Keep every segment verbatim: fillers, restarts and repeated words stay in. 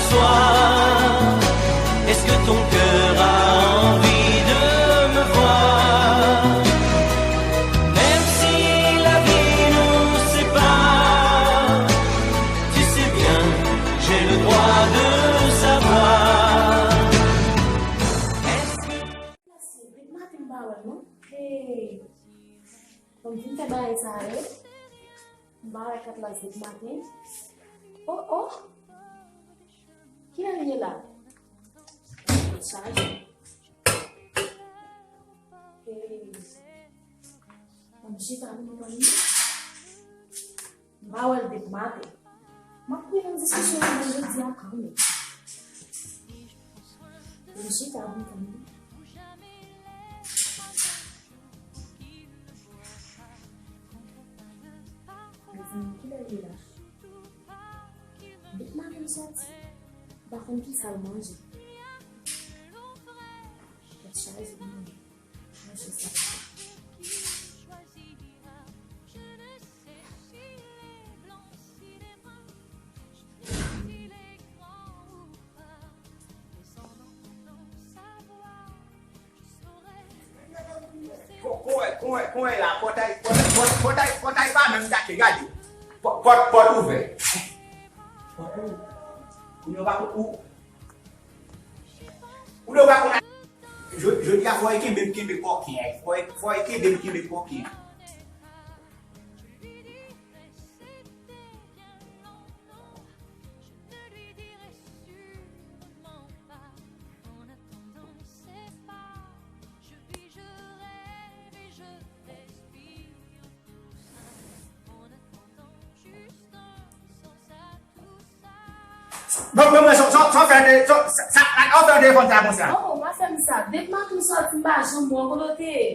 Toi, est-ce que ton cœur a envie de me voir ? Même si la vie nous sépare, tu sais bien, j'ai le droit de savoir. Est-ce que... Depi maten m pa wè l non. Hey. Bon, m vin fè bagay sa yo. M pa wè kat la depi maten. Oh, oh. Kilè l ye la? Chaje. Hey. Bon, m chita pou m tann li. M pa wè l depi maten. M ap pran yon diskisyon avè l jodi a kanmenm. Li chita pou l tann li. Mezanmi, kilè l ye la? Depi maten m sòti, m pa konn kisa l manje. Tèt chaje pou mwen. Manje sa. Kon, kon, kon, kon la, pòtay, pòtay, pòtay, pòtay, pòtay pa menm gate, gade. Pò-, pòt, pòt ouvè. Pòt ouvè. Kounye a w pa ou, ou, ou pa konn. Jodi, jodi a fò e kenbe m kenbe kòken an. Fò e, fò e kenbe m kenbe kòken an. Bon, bon, mwen, sa, sa, sa w fè te, sa, sa, sa, sa w fè telefòn sa konsa? Oh, w ap fè m sa. Depi maten m sòti, m pa janm wè w kote w te ye.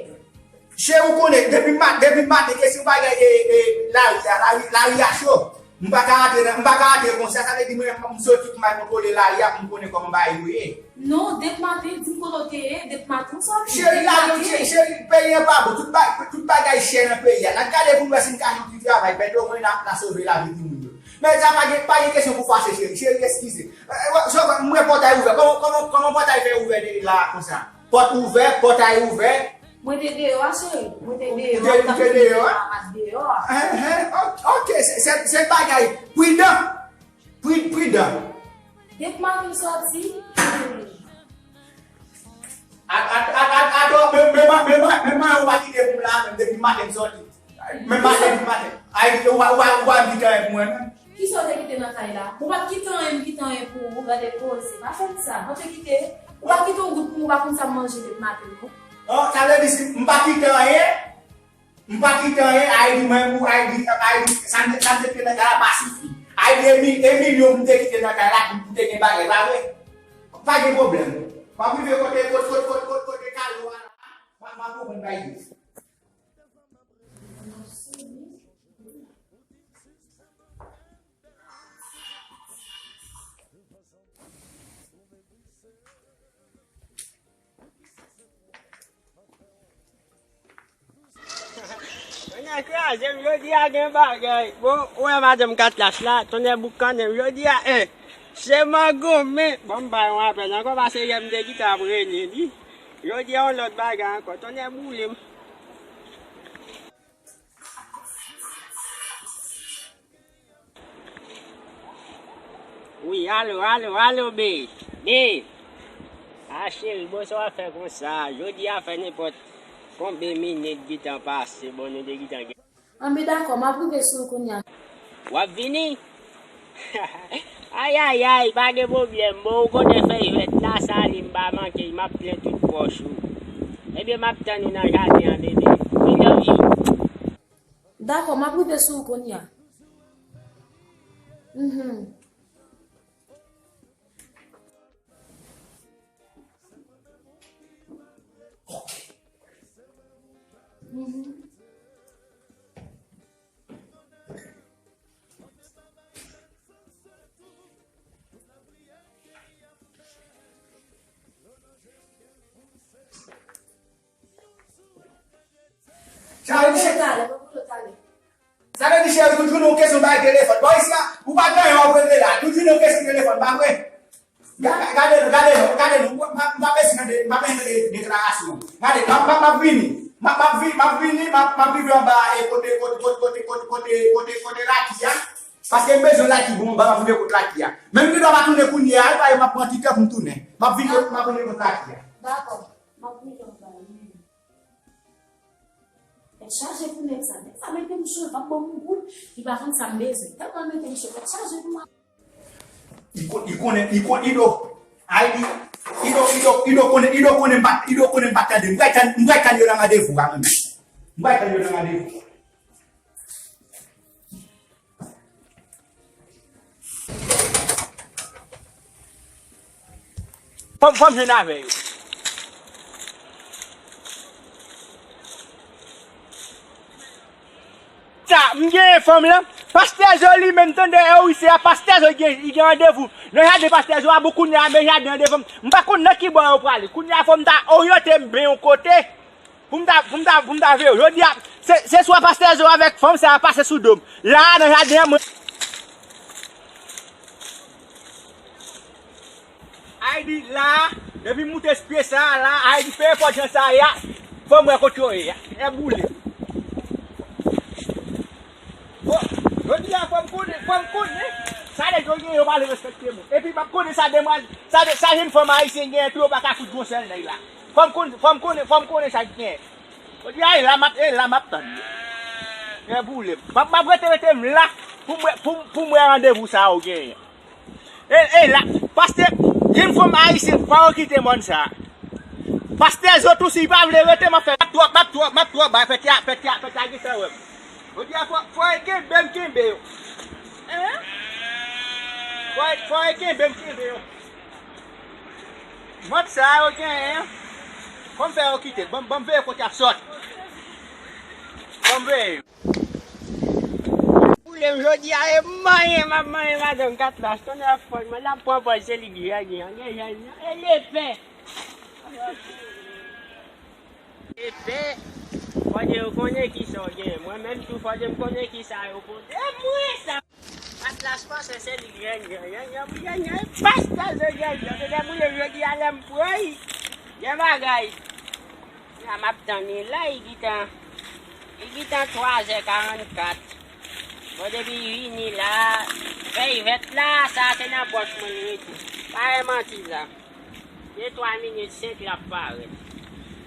Cheri, ou konnen, depi ma-, depi maten, kesyon bagay, e, e, lari a, lari, lari a cho. M pa ka antre nan, m pa ka antre konsa, sa vle di mwen, m soti pou m al kontwole lari a, pou m konnen kòman bagay yo ye. Non, depi maten, di m kote w te ye, depi maten, m sòti. Cheri, depi lari, maten. Cheri, peyi an pa bon, tout ba-, tout bagay chè nan peyi a. N ap gade pou n wè si n ka jwenn ti travay, pèdi omwen n a, n a sove lavi timoun yo. Men sa pa gen, pa gen kesyon pou fache, cheri. Cheri, eskize. Eh, eh, wè, mwen pòtay ouvè. Kòman, kòman, kòman pòtay fè ouvè de la konsa? Pòt ouvè, pòtay ouvè. Mwen te deyò a, cheri. Mwen te deyò a, m t ap fini travay deyò a. Enhen, ok, ok, se, se, se bagay pridan. Pri-, pridan. Depi maten m sòti. A, a, a, a, atò, men, men, men, men, men, men, ou pa kite pou m la, menm depi maten m sòti. Men maten, men maten. Ay, ou pa, ou pa, ou pa kite anyen pou mwen, non? Kisa w te kite nan kay la? Ou pa t kite anyen, m kite anyen pou ou. Gade koze. Pa fè m sa. Ou te kite, ou pa kite yon goud pou mwen, ou pa konn sa m manje depi maten, non? Non, sa vle di si m pa kite anyen, m pa kite anyen, ay di mwen, ou, ay di, ay di, sa m te, sa m te kite nan kay la pa sifi. Ay di, e mi-, e milyon m te kite nan kay la pou, pou te gen bagay, pa vre? Pa gen pwoblèm. M ap rive kote, kote, kote, kote, kote, kote kalo a la. M a, m a konprann bay yo. Tonnè kraze m, jodi a gen bagay. Bon, ou wè madanm Katlas la, tonnè boukannen m, jodi a, eh, se mangonmen. Bon, m bay yon apèl ankò, paske yè m te gentan ap renye li. Jodi a, yon lòt bagay ankò, tonnè boule m. Wi, alo, alo, alo, be, be. A, cheri, bon, sa w ap fè konsa? Jodi a fè nenpòt konbyen minit gentan pase, bon, nou te gentan gen. Anben, dakò, m ap rive sou ou kounye a. W ap vini? Ayayay, pa gen pwoblèm. Bon, ou konnen fèy vèt la, sa li m pa manke, m ap plen tout pòch ou. Ebyen, m ap tann ou nan jaden an, bebe. We love you. Dakò, m ap rive sou ou kounye a. Mhm. Mhm. Sa vle di, cheri, tout jounen yon kesyon bay telefòn. Bò isi a, ou pa gen anyen w ap regle la. Tout jounen yon kesyon telefòn, pa vre? Ga- ga- Gade nou, gade nou, gade nou. M pa- m pa bezwen tande, m pa bezwen tande deklarasyon. Gade, m ap, m ap, m ap vini. M ap, m ap vi- m ap vini, m ap, m ap rive anba e kote, kote, kote, kote, kote, kote, kote, kote laki a. Paske m bezwen laki bon anba, m ap rive kot laki a. Men m gen dwa pa tounen kounye a, e pa m ap pran ti tan pou m tounen. M ap vini, m ap vini kot laki a. Dakò, m ap vini anba wi. Tèt chaje pou nèg sa. Nèg sa mete m sou l, p ap ban m yon goud. Li pa konn sa m bezwen. Tèlman l mete m sou l, tèt chaje pou mwen. Li kon- li konnen, li kon- li do. Ay, li, li do, li do, li do konnen, li do konnen m pa, li do konnen m pa tande. M pral tann, m pral tann yo nan randevou a, mwen menm. M pral tann yo nan randevou. Fò m, fò m jwenn avè yo. Sa, m gen fanm lan. Pastè Zo li menm tande, e wi, se a pastè Zo gen, li gen randevou. Nan jaden pastè Zo a, bon, kounye a, men jaden an devan m. M pa konn nan ki bò yo prale. Kounye a, fò m ta oryante m byen yon kote. Pou m ta, pou m ta, pou m ta veye yo. Jodi a, se, se swa pastè Zo avèk fanm sa a pase sou do m. La a, nan jaden an, mwen. Ay di la, depi m moute sou pye sa a la, ay di pe enpòt jan sa a ye a, fò m wè kote yo ye a. Lè boule. Bon, jodi a fò m konnen, fò m konnen. Sa nèg yo gen, yo pa vle respekte moun. Epi m ap konnen sa demwaz-, sa de- sa jenn fanm ayisyen gen tou, yo pa ka fout gon sèl nèg la. Fò m konn- fò m konnen, fò m konnen sa k gen. Jodi a, e la m ap, e la m ap tann yo. Lè boule. M ap, m ap rete, rete m la pou m wè, pou, pou m wè randevou sa yo genyen. E, e la, pastè, jenn fanm ayisyen pa okite mòn sa. Pastè Zo tou, si li pa vle rete, m ap fè, m ap twò, m ap twò, m ap twò ba, fè tya, fè tya, fè tya, gen sa wè m. Jodi a, fò, fò e kenbe m kenbe yo. Hein? Fò, fò e kenbe m kenbe yo. Mòd sa yo genyen, fò m fè yo kite, ban m, ban m veye kote y ap sot. Ban m veye yo. Boule m jodi a, e manyen m ap manyen madanm Katlas, tonnè fò l, mwen l ap pran pòz se li ki jèn an, gen jèn an, e lepè. Lepè, fòde yo konnen kisa w gen, mwen menm tou fòde m konnen kisa yo pote mwen sa. Katlas panse se li ki jèn jan, jèn jan pou jèn jan, e pastè se jèn jan, se te boule jodi a lè m pran l, gen bagay. La m ap tann li la, li gentan, li gentan twazè karannkat. Bon, depi li vini la, fèy vèt la, sa se nan pòch mwen li rete. Pa wè manti sa. De twa minit, senk l ap parèt.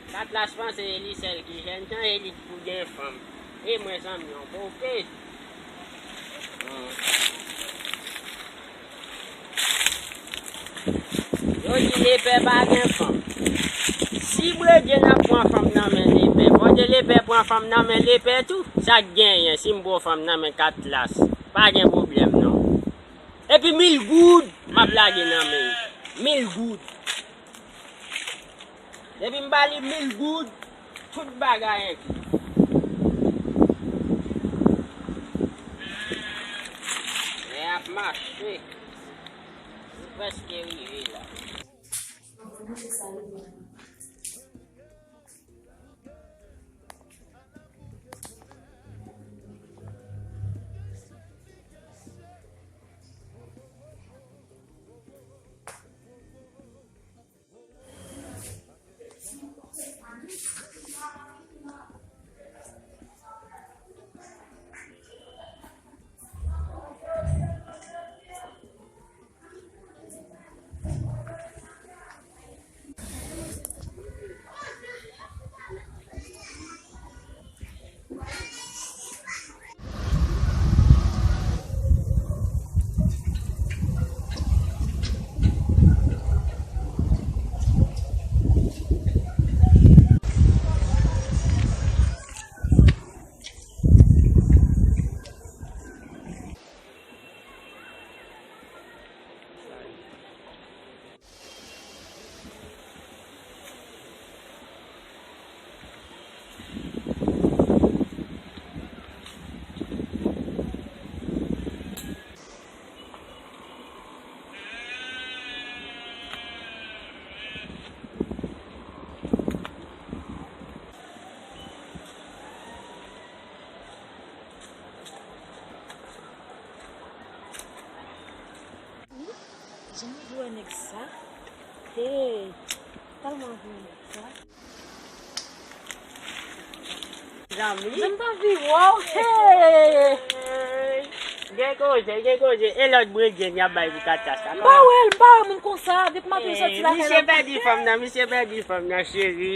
Katlas panse e li sèl ki jèn jan, e li t pou gen fanm. E mwen zanmi yon pope. Yo di lepè pa gen fanm. Si Bredye n ap pran fanm nan men lepè, fòde lepè pran fanm nan men lepè tou. Sa k genyen si m pran fanm nan men Katlas? Pa gen pwoblèm non. Epi mil goud m ap lage nan men l. Mil goud. Depi m ba li mil goud, tout bagay enkli. Lè ap mache. Nou prèske rive la. Wè nèg sa. Hey, tèlman anvi wè nèg sa. Zanmi. Jan m t anvi wè w. Hey. Gen koze, gen koze. E lòt bredjenn y ap bay pou Katlas la? M pa wè l, m pa wè moun konsa. Depi maten m soti lakay la. Misye pèdi fanm nan, misye pèdi fanm nan, cheri.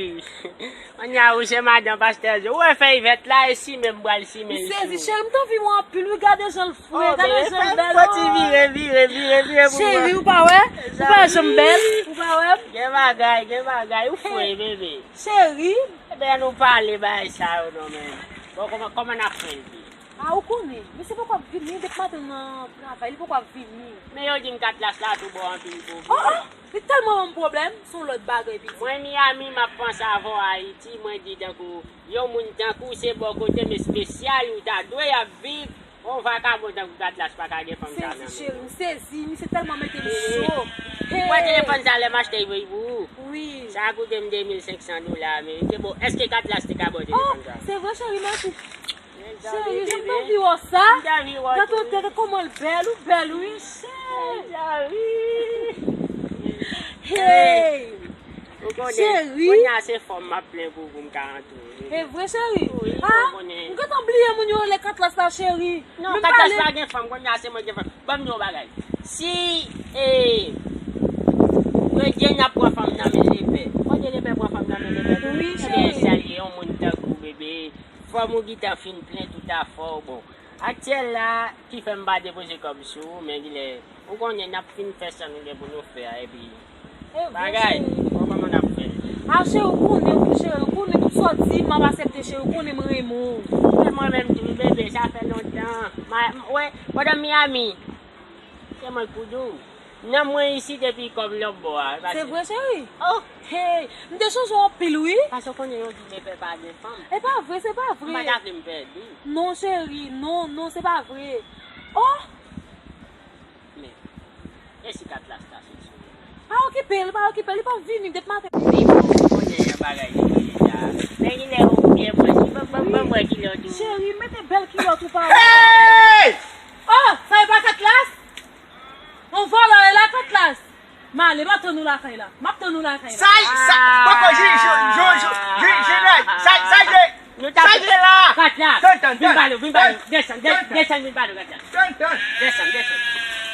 Kounye a ou se madan pastè Zo. Ou wè fèy vèt la, e simen m pral simen l sou ou. M sezi, cheri, m t anvi wè anpil, wi, gade jan l fre, gade jan l bèl. Fò ti vire, vire, vire, vire pou mwen. Cheri, ou pa wè? Ou pa janm bèl? Ou pa wè? Gen bagay, gen bagay, ou fre, bebe. Cheri. Ebyen, nou pale bagay sa yo non, men. Bon, kòman, kòman n ap fè l di? A, ou konnen, misye poko ap vini, depi maten nan travay, li poko ap vini. Men yo di m Katlas la tou ba w anpil pwoblèm. Oh, oh, li tèlman ban m pwoblèm, se yon lòt bagay, pitit. Mwen Miami, m ap panse avè w Ayiti, mwen di tankou yon moun tankou w se bò kote m espesyal, ou ta dwe ap viv, yon vakabon tankou Katlas pa ka gen fanm sa nan men l. Sezi, cheri, m sezi, misye tèlman mete m cho. Hey. Ou wè telefòn sa lè m achte l pou ou? Wi. Sa a koute m de mil senk san dola ameriken. Bon, èske Katlas te ka ba w telefòn sa? Oh, se vre, cheri, mèsi. Cheri, jan m t anvi wè w sa. Gade w tèt, kòman l bèl, ou bèl, wi, cheri. Hey! Cheri. Kounye a se fòm m ap plen pou, pou m ka antre w. E vre, cheri? Wi, ou konnen. M gentan bliye moun yo rele Katlas la, cheri. Non, Katlas pa gen fanm, kounye a se mwen ki gen fanm. Ban m di w yon bagay. Si, e, Bredjenn ap pran fanm nan men lepè. Kote lepè pran fanm nan men lepè tou? Wi, cheri. Ebyen, sa l ye, yon moun tankou w, bebe. Fòm ou gentan fin plen tout afè w. Bon, aktyèl la, ki fè m pa depoze kòb sou ou, men gilè, ou konnen n ap fin fè sa nou gen pou nou fè a, epi bagay, bon, kòman n ap fè l? A, cheri, ou konnen, wi, cheri, ou konnen tout sa w di, m ap aksepte, cheri, ou konnen m renmen w. Men mwen menm tou, bebe, sa fè lontan. M a, m, wè, pandan Miami, se mwen k pou di w. Nanm mwen isit epi kòb lòt bò a. Se vre, cheri? Oh! Hey! M te chonje w anpil, wi. Paske w konnen yo di lepè pa gen fanm. E pa vre, se pa vre. M pa ta vle m pèdi. Non, cheri, non, non, se pa vre. Oh! Men, e si Katlas ta sot sou mwen? Pa okipe l, pa okipe l, li p ap vini depi maten. Li bon, ou konnen yon bagay li ye la. Men li lè ou byen pran, si ban, ban, ban mwen kilòt ou. Cheri, mete bèl kilòt ou pa wè. Hey! Oh, sa e pa Katlas? On vòlò e la, Katlas. M ale, m ap tann ou lakay la. M ap tann ou lakay la. Sa, sa, poko, jwi, jwi, jwi, jwi, jwi, jwi, sa, sa, jwi. Nou t ap... Sa, jwi la. Katlas. Tann, tann, vin pale, vin pale. Desann, desann, desann, vin pale, Katlas. Tann, tann. Desann, desann.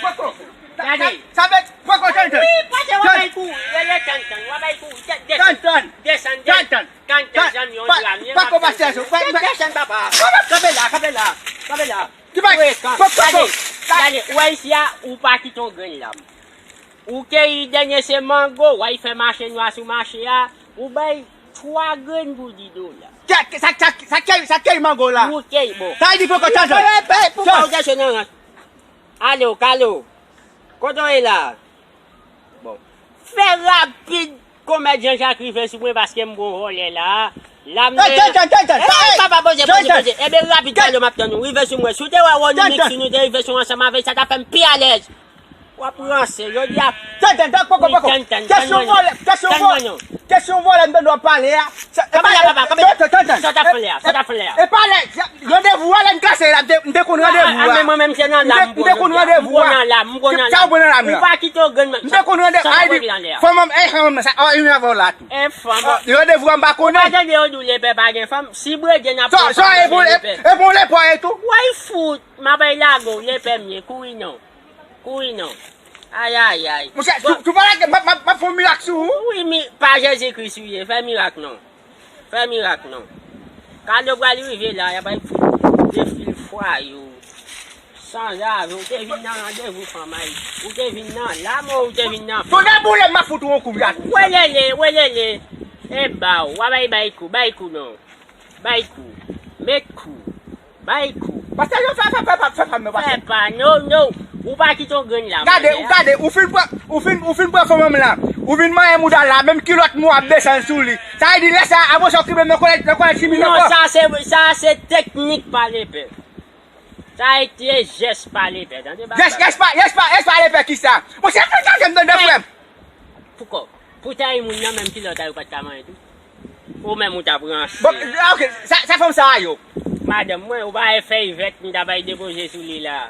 Poko. Gade. Sa, sa vle, poko, tann, tann. Wi, pase w ap bay kou. Rele tann, tann. W ap bay kou. Desann. Tann, tann. Desann, desann. Tann, tann. Tann, tann, zanmi, on dram. Poko, pase a sou. Desann, papa. Kanpe la, kanpe la. Kanpe la. Ki pa... Gade, gade, ou wè isi a, ou pa kite yon grenn lam. Ou keyi dènye se mango, w al fè mache nwa sou mache a, ou bay twa grenn pou di dola. Sa, sa, sa, sa keyi, sa keyi mango la? Ou keyi, bon. Sa vle di poko tann. Poko, poko, poko. Ale w, kale w. Kote w ye la? Bon. Fè rapid, Kòmèt Jan Jak rive sou mwen paske m gon vòlè la. La m... Hey, tann, tann, tann, tann. Hey, papa, poze, poze, poze. Ebyen, rapid, kale w, m ap tann ou. Rive sou mwen. Si w te wè Ronnie Mix, si nou te rive sou ansanm avè l, sa t ap fè m pi alèz. W ap ranse. Jodi a... Tann, tann, tann, poko, poko. Kesyon vòlè, kesyon vòlè, kesyon vòlè m tande w ap pale a. Kanpe la, papa, kanpe la. Tann, tann, tann. Sa w t ap fè lè a? Sa w t ap fè lè a? E pa lè. Randevou a lè n kase la, m te, m te konn randevou a. A, men mwen menm se nan lam m konn randevou a. M konn nan lam, m konn nan lam. Sa w pran nan lam la? Ou pa kite yon grenn... M te konn randevou a, di fanm an, e fanm an sa, a, yon avè w la tou. E fanm. Randevou a m pa konnen. Ou pa tande yo di w lepè pa gen fanm? Si Bredjenn ap pran fanm nan men lepè. E bon lepè e tou. Woy fout, m ap al lage w, lepè m ye, kouri non. Kouri non. Ayayay. Monchè, tou, tou pa lage, m ap, m ap, m ap fè yon mirak sou ou. Wi, mi, pa Jezikri ou ye, fè mirak non. Fè mirak non. Kado pral rive la, y ap al fout defil fwayo. Sanzave, ou te vin nan randevou fanm Ayiti. Ou te vin nan lam ou te vin nan fanm? Tonnè boule m, m ap fout ou yon kou, gad. Welele, welele. E ba w, w ap al bay kou, bay kou non. Bay kou. Met kou. Bay kou. Pastè Zo, fè, fè, fè, fè, fè pa m non, pastè. Fè pa, no, no. Ou pa kite yon grenn lam. Gade, ou gade, ou fin pran, ou fin, ou fin pran fanm an la. Ou vin manyen mouda la, menm kilòt mwen w ap desann sou li. Sa vle di lè sa a, apre sa w kenbe m nan kòlèt, nan kòlèt chimiz ankò. Non, sa se, sa se teknik pa lepè. Sa se jès pa lepè, tande bagay. Jès, jès pa, jès pa, jès pa lepè kisa? Monchè, fè tande m tande frè m. Poukò? Pou tayi moun nan menm kilòt a yo pa t ka manyen tou. Ou menm ou t ap ranse. Bon, ok, sa, sa fanm sa a yo. Madanm mwen, ou pa wè fèy vèt m ta bay depoze sou li la.